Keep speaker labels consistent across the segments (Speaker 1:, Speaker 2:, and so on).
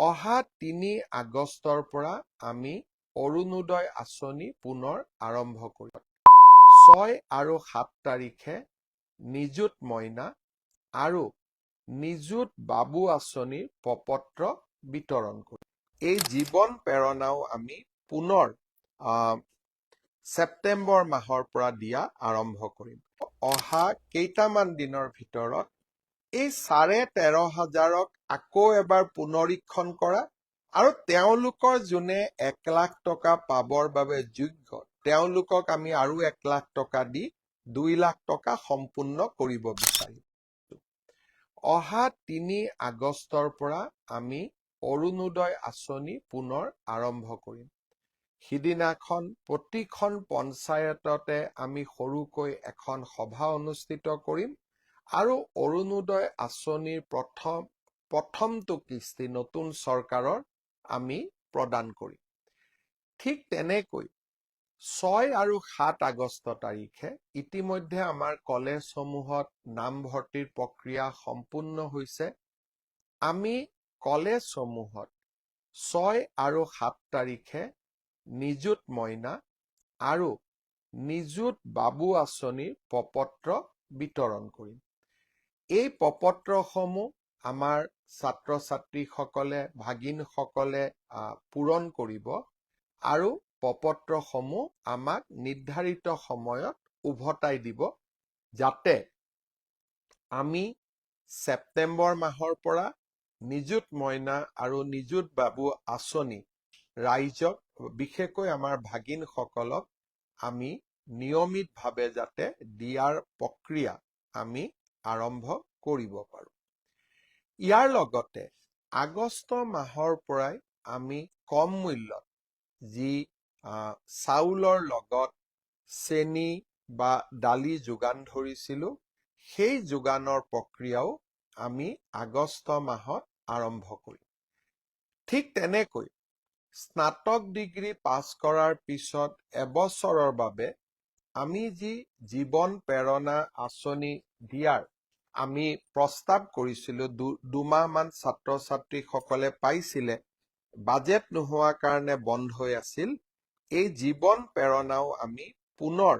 Speaker 1: অহা 3 আগষ্টৰ পৰা আমি অৰুণোদয় আঁচনি পুনৰ আৰম্ভ কৰিম। 6 আৰু 7 তাৰিখে নিযুত মইনা আৰু নিযুত বাবু আঁচনিৰ প্ৰপত্ৰ বিতৰণ কৰিম। এই জীৱন প্ৰেৰণাও আমি পুনৰ ছেপ্টেম্বৰ মাহৰ পৰা দিয়া আৰম্ভ কৰিম। অহা কেইটামান দিনৰ ভিতৰত এই 13,500ক আকৌ এবাৰ পুনৰীক্ষণ কৰা আৰু তেওঁলোকৰ যোনে 1 লাখ টকা পাবৰ বাবে যোগ্য, তেওঁলোকক আমি আৰু 1 লাখ টকা দি 2 লাখ টকা সম্পূৰ্ণ কৰিব বিচাৰিম। অহা 3 আগষ্টৰ পৰা আমি অৰুণোদয় আঁচনি পুনৰ আৰম্ভ কৰিম। সিদিনাখন প্ৰতিখন পঞ্চায়ততে আমি সৰুকৈ এখন সভা অনুষ্ঠিত কৰিম আৰু অৰুণোদয় আঁচনিৰ প্ৰথমটো কিস্তি নতুন চৰকাৰৰ আমি প্ৰদান কৰিম। ঠিক তেনেকৈ 6 আৰু 7 আগষ্ট তাৰিখে ইতিমধ্যে আমাৰ কলেজসমূহত নামভৰ্তিৰ প্ৰক্ৰিয়া সম্পূৰ্ণ হৈছে। আমি কলেজসমূহত 6 আৰু 7 তাৰিখে নিযুত মইনা আৰু নিযুত বাবু আঁচনিৰ প্ৰপত্ৰ বিতৰণ কৰিম। এই প্ৰপত্ৰসমূহ আমাৰ ছাত্ৰ ছাত্ৰীসকলে, ভাগিনসকলে পূৰণ কৰিব আৰু প্ৰপত্ৰসমূহ আমাক নিৰ্ধাৰিত সময়ত উভতাই দিব, যাতে আমি ছেপ্টেম্বৰ মাহৰ পৰা নিযুত মইনা আৰু নিযুত বাবু আঁচনি ৰাইজক, বিশেষকৈ আমাৰ ভাগিনসকলক আমি নিয়মিতভাৱে যাতে দিয়াৰ প্ৰক্ৰিয়া আমি আৰম্ভ কৰিব পাৰোঁ। ইয়াৰ লগতে আগষ্ট মাহৰ পৰাই আমি কম মূল্যত যি চাউলৰ লগত চেনি বা দালি যোগান ধৰিছিলোঁ, সেই যোগানৰ প্ৰক্ৰিয়াও আমি আগষ্ট মাহত আৰম্ভ কৰিম। ঠিক তেনেকৈ স্নাতক ডিগ্ৰী পাছ কৰাৰ পিছত এবছৰৰ বাবে আমি যি জীৱন প্ৰেৰণা আঁচনি দিয়াৰ আমি প্ৰস্তাৱ কৰিছিলোঁ, 2 মাহমান ছাত্ৰ ছাত্ৰীসকলে পাইছিলে, বাজেট নোহোৱা কাৰণে বন্ধ হৈ আছিল। এই জীৱন প্ৰেৰণাও আমি পুনৰ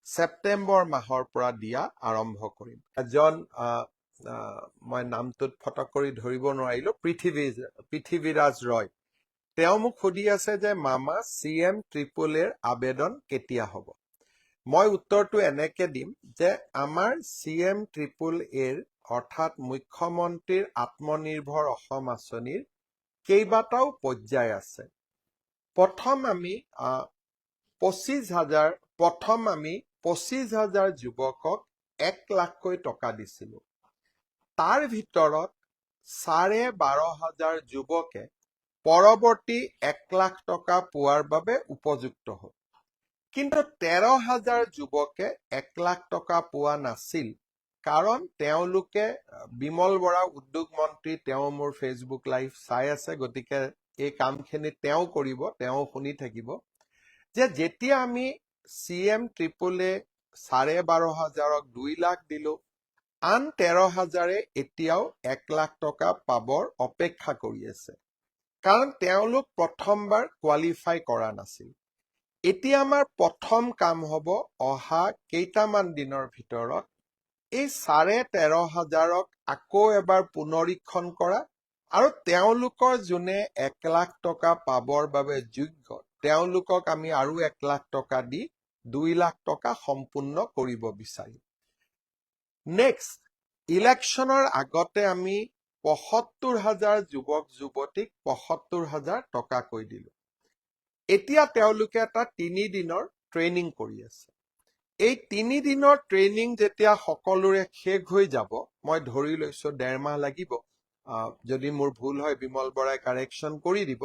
Speaker 1: ছেপ্টেম্বৰ মাহৰ পৰা দিয়া আৰম্ভ কৰিম। এজন আহ, আহ, মই নামটোত ফটক কৰি ধৰিব নোৱাৰিলো, পৃথিৱীৰাজ ৰয়, তেওঁ মোক সুধি আছে যে মামা, চি এম ট্ৰিপল এৰ আবেদন কেতিয়া হ'ব? মই উত্তৰটো এনেকে দিম যে আমাৰ চি এম ট্ৰিপল এৰ, অৰ্থাৎ মুখ্যমন্ত্ৰীৰ আত্মনিৰ্ভৰ অসম আঁচনিৰ কেইবাটাও পৰ্যায় আছে। প্ৰথম আমি 25 হাজাৰ যুৱকক 1 লাখকৈ টকা দিছিলো। তাৰ ভিতৰত 12,500 যুৱকে পৰৱৰ্তী 1 লাখ টকা পোৱাৰ বাবে উপযুক্ত হ'ল। কিন্তু 13 হাজাৰ যুৱকে 1 লাখ টকা পোৱা নাছিল, কাৰণ তেওঁলোকে, বিমল বৰা উদ্যোগ মন্ত্ৰী, তেওঁ মোৰ ফেচবুক লাইভ চাই আছে, গতিকে এই কামখিনি তেওঁ কৰিব, তেওঁ শুনি থাকিব যে যেতিয়া আমি C M triple A 12,500ক 2 lakh দিলো, আন 13 হাজাৰে এতিয়াও 1 লাখ টকা পাবৰ অপেক্ষা কৰি আছে, কাৰণ তেওঁলোক প্ৰথমবাৰ কোৱালিফাই কৰা নাছিল। এতিয়া আমাৰ প্ৰথম কাম হ'ব অহা কেইটামান দিনৰ ভিতৰত এই 13,500ক আকৌ এবাৰ পুনৰীক্ষণ কৰা আৰু তেওঁলোকৰ যোনে 1 লাখ টকা পাবৰ বাবে যোগ্য, তেওঁলোকক আমি আৰু 1 লাখ টকা দি 2 লাখ টকা সম্পূৰ্ণ কৰিব বিচাৰিম। নেক্সট ইলেকশ্যনৰ আগতে আমি 75 হাজাৰ যুৱক যুৱতীক 75 হাজাৰ টকাকৈ দিলো। এতিয়া তেওঁলোকে এটা 3 দিনৰ ট্ৰেইনিং কৰি আছে। এই 3 দিনৰ ট্ৰেইনিং যেতিয়া সকলোৰে শেষ হৈ যাব, মই ধৰি লৈছো ডেৰ মাহ লাগিব, যদি মোৰ ভুল হয় বিমল বৰাই কাৰেকশ্যন কৰি দিব।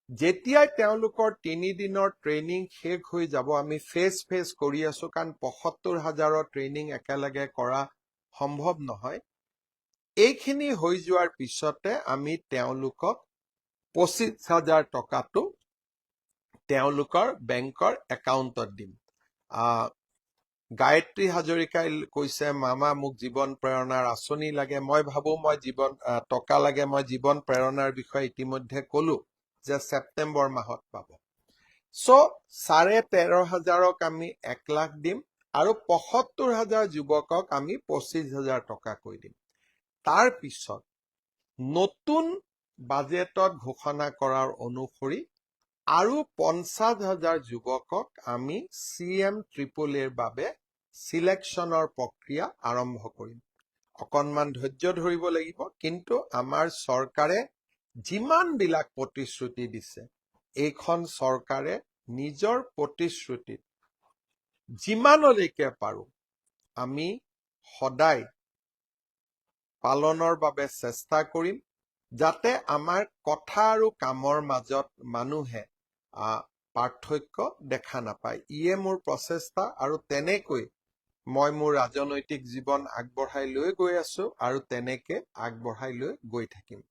Speaker 1: যেতিয়াই তেওঁলোকৰ 3 দিনৰ ট্ৰেইনিং শেষ হৈ যাব, আমি ফেজ ফেজ কৰি আছো, কাৰণ 75 হাজাৰৰ ট্ৰেইনিং একেলগে কৰা সম্ভৱ নহয়। এইখিনি হৈ যোৱাৰ পিছতে আমি তেওঁলোকক 25 হাজাৰ টকাটো তেওঁলোকৰ বেংকৰ একাউণ্টত দিম। গায়ত্ৰী হাজৰিকাই কৈছে, "মামা, মোক জীৱন প্ৰেৰণাৰ আঁচনি লাগে।" মই ভাবো মই জীৱন টকা লাগে। মই জীৱন প্ৰেৰণাৰ বিষয়ে ইতিমধ্যে কলো যে ছেপ্টেম্বৰ মাহত পাব। চ' 13,500ক আমি 1 লাখ দিম আৰু 75 হাজাৰ যুৱকক আমি 25 হাজাৰ টকাকৈ দিম। তাৰ পিছত নতুন বাজেটত ঘোষণা কৰাৰ অনুসৰি আৰু 50 হাজাৰ যুৱকক আমি চি এম ট্ৰিপল এৰ বাবে চিলেকশ্যনৰ প্ৰক্ৰিয়া আৰম্ভ কৰিম। অকণমান ধৈৰ্য ধৰিব লাগিব, কিন্তু আমাৰ চৰকাৰে যিমানবিলাক প্ৰতিশ্ৰুতি দিছে, এইখন চৰকাৰে নিজৰ প্ৰতিশ্ৰুতিত যিমানলৈকে পাৰো আমি সদায় পালনৰ বাবে চেষ্টা কৰিম, যাতে আমাৰ কথা আৰু কামৰ মাজত মানুহে পাৰ্থক্য দেখা নাপায়। ইয়ে মোৰ প্ৰচেষ্টা আৰু তেনেকৈ মই মোৰ ৰাজনৈতিক জীৱন আগবঢ়াই লৈ গৈ আছো আৰু তেনেকে আগবঢ়াই লৈ গৈ থাকিম।